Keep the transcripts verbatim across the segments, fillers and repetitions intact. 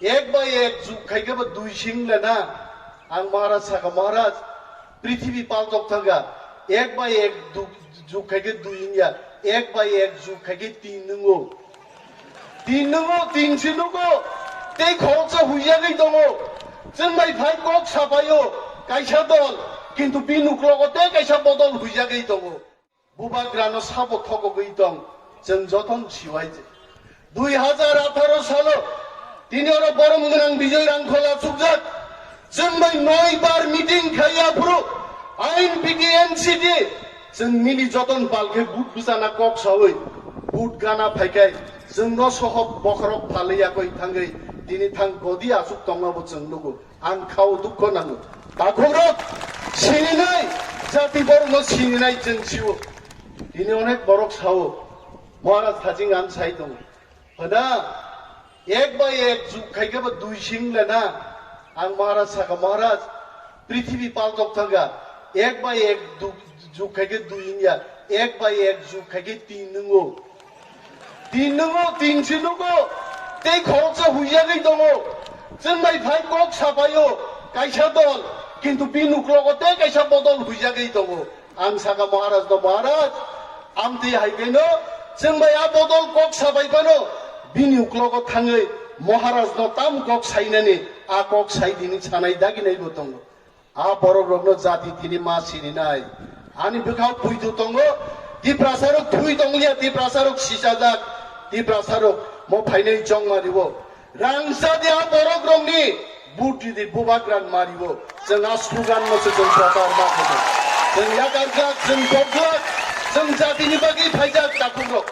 Ek bai ek juk khai khe bo dui sing le na. Ang Maharaj saka, Maharaj, prithibi paltok thangkha. Ek bai ek du-, juk khai khe dui wngya. Ek bai ek juk khai khe tin wngo. Tin wngo, tin si nugo. Tei khoroksa huijagwi tongo. Chwng bai phai kok sapaio kaisa dol, kintu bini uklogo tei kaisa bodol huijagwi tongo. Bubagrano sabo thokogwi tong, chwng jotono siwai je. Dui hajar atharo salo tini oro borom gwnang Bijoy Rangkhol achukjak. Chwng bai noi bar meeting khai aphuru I N P T N C T chwng mili joton pal khe vote bwchana kok sawi vote gana phaikhai chwngno sohok bokhorok phalwi yakoi thangwi tini thang godi achuk tongma bo chwng nugo. Ang khao dukho nango. Takhukrok sininai, jati borokno sininai chwng sio. Tini onek borok sao, Maharaj thaching ang sai tongo. Hwna, ek bai ek juk khai khe bo dui sing le na. Ang Maharaj saka, Maharaj, prithibi paltok thangkha. Ek bai ek du-, juk khai khe dui wngya. Ek bai ek juk khai khe tin wngo. Tin wngo, tin si nugo. Tei khoroksa huijagwi tongo. Chwng bai phai kok sapaio kaisa dol, kintu bini uklogo tei kaisa bodol huijagwi tongo. Ang saka Maharaj no, Maharaj, amtwi hai khe no chwng bai a bodol kok sapai phano bini uklogo thangwi Maharaj no tam kok sainani a kok sai dini sanai daginai bo tongo. A borok rokno jati tini ma sininai. Ani bwkhao puitu tongo, Tiprasa rok thui tongliya, Tiprasa rok sisajak, Tiprasa rok mo phainai chongma ribo. Rangsa di a borok rokni buti di Bubagra mari bo. Chwng a slogan no se chwng prochar ma khago. Chwng yakar jak, chwng bok jak, chwng jati ni bagwi phaijak takhuk rok.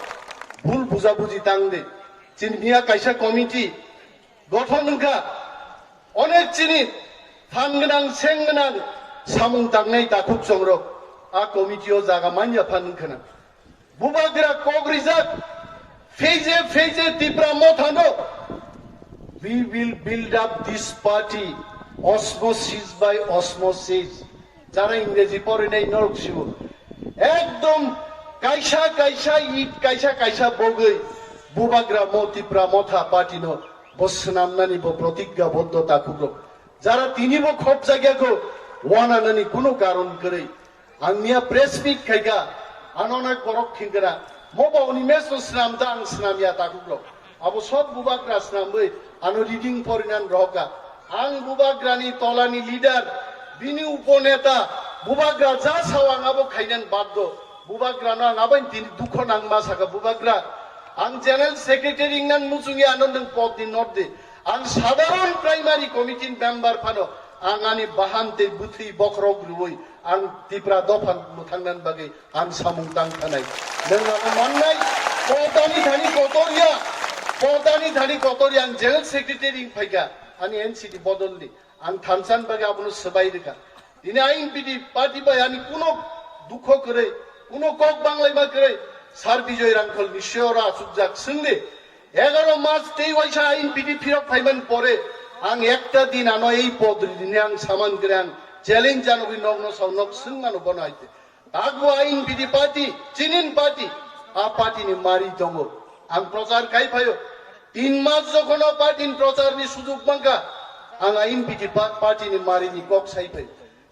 Bul buja buji tang di. Chini miya kaisa committee gothon wngkha. Onek chini phan gwnang, seng gwnang, samung tangnai takhuk chongrok a committee o jaga manya phan wngkhana. Bubagra kok rijak, phase phase Tipra Mothano, "We will build up this party, osmosis by osmosis." Jara Ingreji porinai norok sibo. Ekdom kaisa kaisa it, kaisa kaisa bogwi Bubagra mo Tipra Motha party no bo swnamnani bo protigya boddo takhuk rok. Jara tini bo khop jagya kho wananani kuno karon kwrwi. Ang miya press meet khaikha, ano onek borok khingkra, mo bo Animesh no swnam da, ang swnam ya takhuk rok. Abo sob Bubagra swnamwi ano reading porinan rohokha. Ang Bubagrani tolani leader, bini uponeta, Bubagra ja sao ang abo khainan baddo. Bubagrano ang abain tini dukho nangma saka Bubagra. Ang general secretary wngnan muchungya ano nwng pod di not di. Ang sadharon primary committee member phano ang ani bahan tei bwthwi bokhorok rwui ang Tipra dopha mwthangnan bagwi ang samung tang thanai. Nwng ano mannai, potani thani kotorya, potani thani kotorya ang general secretary wng phaikha ani N C T bodolni. Ang thansan bagwi abono swbai rwkha. Tini I N P T party bai ani kuno dukho kwrwi, kuno kok banglaima kwrwi, Sir Bijoy Rangkhol ni siyora achukjak swngdi. Egaroh March tei waisa I N P T phirok phaiman pore ang ekta din ano ei pod rini ang saman kwrwi ang challenge janogwi nokno sao nok swngmano bono haite. Takbo I N P T party, chinin party, a party ni mari tongo. Ang prochar kai phaio. Tin mas jokhon o party ni prochar ni sujuk mankha, ang I N P T pa-, party ni mari ni kok sai phai.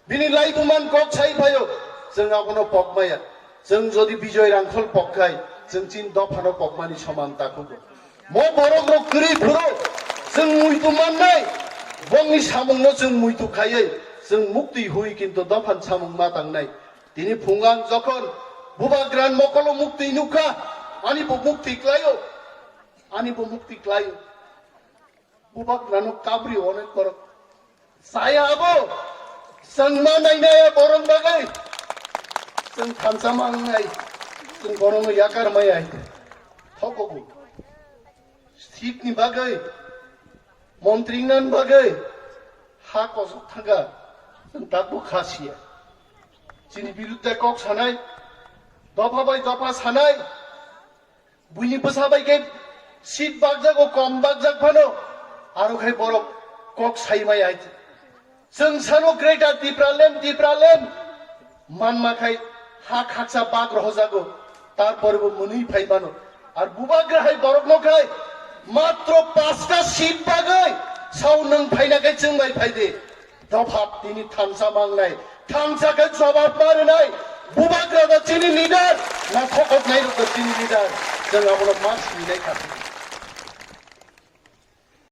Bini laibuman kok sai phaio, chwng abono pokmaya. Chwng jodi Bijoy Rangkhol pokkhai, chwng chin dophano pokmani soman takhugo. Mo borok rok kwrwi phuru, chwng muitu mannai, bongni samungno chwng muitu khaiwi, chwng muktwi hui kintu dophan samung ma tangnai. Tini phungang jokhon Bubagrani mokolo muktwi nukha, ani bo muktwi klaio, ani bo muktwi klaio. Bubagrano kabri onek borok. Saya abo, chwng ma nainai borok bagwi. Chwng thansa ma wngnai, chwng borokno yakar maya. Thokogo. Seat ni bagwi, montri wngna bagwi, ha kosok thangkha, chwng takbo kha siya. Chini birudde kok sanai, dopha bai dopha sanai, buini bwsa bai khe seat bakjago, kom bakjak phano, aro khai borok kok sai maya hai. Chwng sano Greater Tipraland, Tipraland manma khai ha khaksa bak rohojago, tarpore bo mwnwi phai mano. Ar Bubagra hai borokno khai Matro pasta seat bagwi sao nwng phaina khe chwng bai phai di. Dopha tini thansa mangnai, thansa khe jobab ma rwnai. Bubagra da chini leader, na thokok nai rok da chini leader. Chwng abono ma sinai kha.